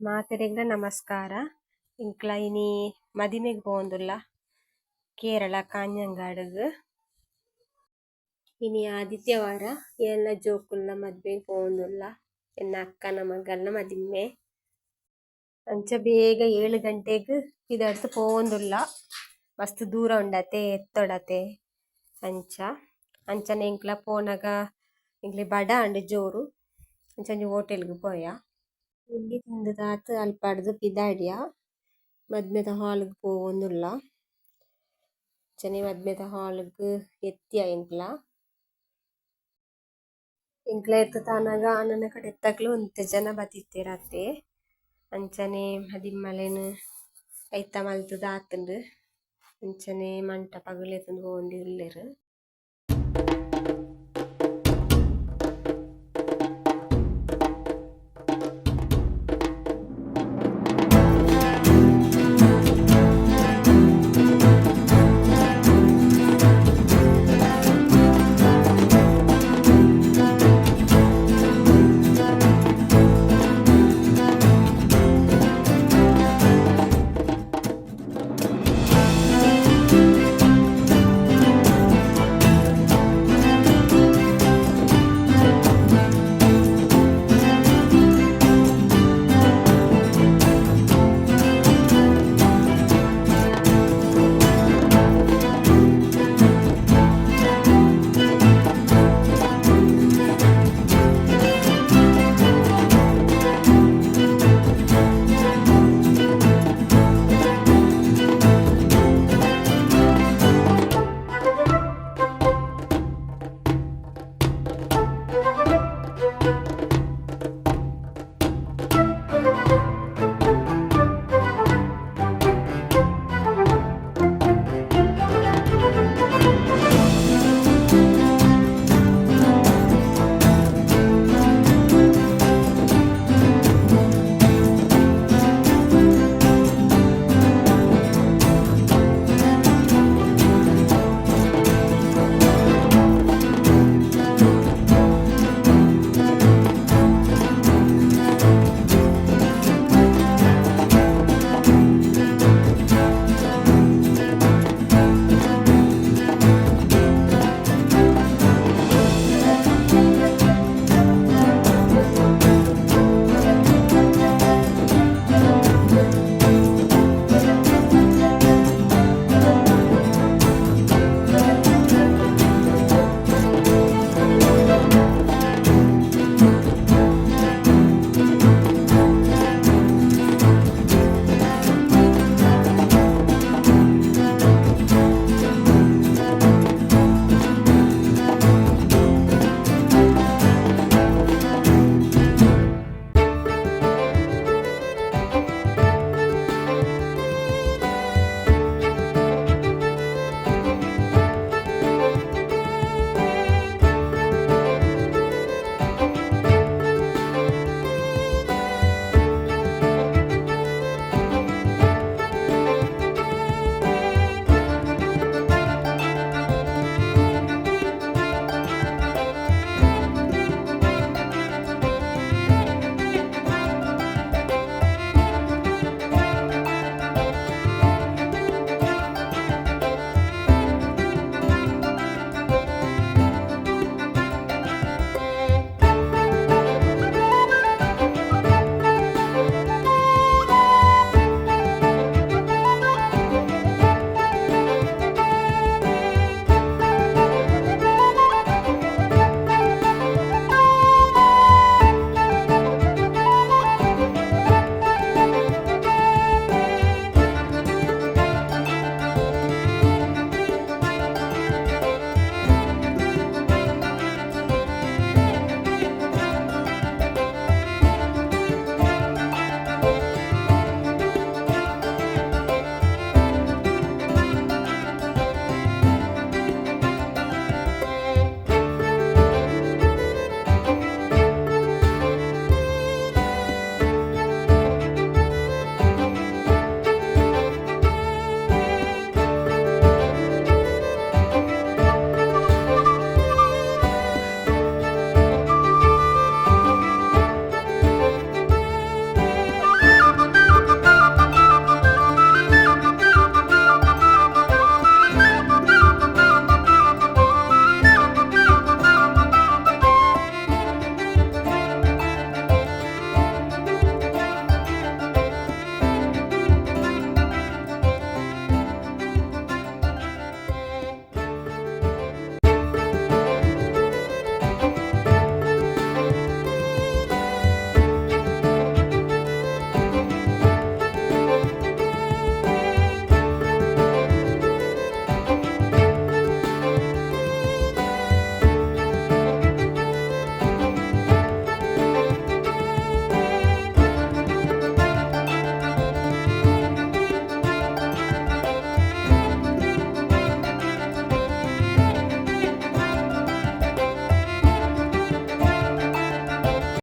ಮಾತೆರೆಗ್ಲಾ ನಮಸ್ಕಾರ. ಎಂಕ್ಲ ಇನಿ ಮದಿಮೆಗ್ ಪೋವೊಂದುಲ್ಲ ಕೇರಳ ಕಾಂಜಂಗಾಡ್ ಗ್. ಇನಿ ಆದಿತ್ಯವಾರ ಎನ್ನ ಜೋಕುಲ್ನ ಮದ್ಮೆಗ್ ಪೋವೊಂದುಲ್ಲ ಎನ್ನ ಅಕ್ಕನ ಮಗಲ್ನ ಮದಿಮೆ. ಅಂಚ ಬೇಗ ಏಳ್ ಗಂಟೆಗ್ ಪಿದಾಡ್ದ್ ಪೋವೊಂದುಲ್ಲ. ಮಸ್ತ್ ದೂರ ಉಂಡತೆ ಎತ್ತೊಡತೆ ಅಂಚ. ಅಂಚನೆ ಎಂಕ್ಲ ಪೋನಗ ಎಂಕ್ಲೆಗ್ ಬಡ ಆಂಡ್ ಜೋರು ಅಂಚ ಒಂಜಿ ಹೋಟೆಲ್ ಗ್ ಪೋಯ. ತಿಂಡಿ ತಿಂದ್ ದಾತ್ ಅಲ್ಪಡ್ದ್ ಪಿದಾಡಿಯ. ಮದ್ಮೆದ ಹಾಲ್ ಗ್ ಪೋವೊಂದುಲ್ಲ. ಅಂಚನೆ ಮದ್ಮೆದ ಹಾಲ್ ಗ್ ಎತ್ತಿಯ ಎಂಕ್ಲ. ಎಂಕ್ಲ ಎತ್ತ್ ತಾನಗ ಆಣನ ಕಡೆತ್ತಕುಲು ಒಂತೆ ಜನ ಬತ್ತಿತ್ತೆರ್ ಆತೆ. ಅಂಚನೆ ಮದಿಮಲೆನ್ ಐತ ಮಲ್ತ್ ದಾತುಂಡ್. ಅಂಚನೆ ಮಂಟಪಗ್ ಲೆತೊಂದು ಪೋವೊಂದುಲ್ಲೆರ್.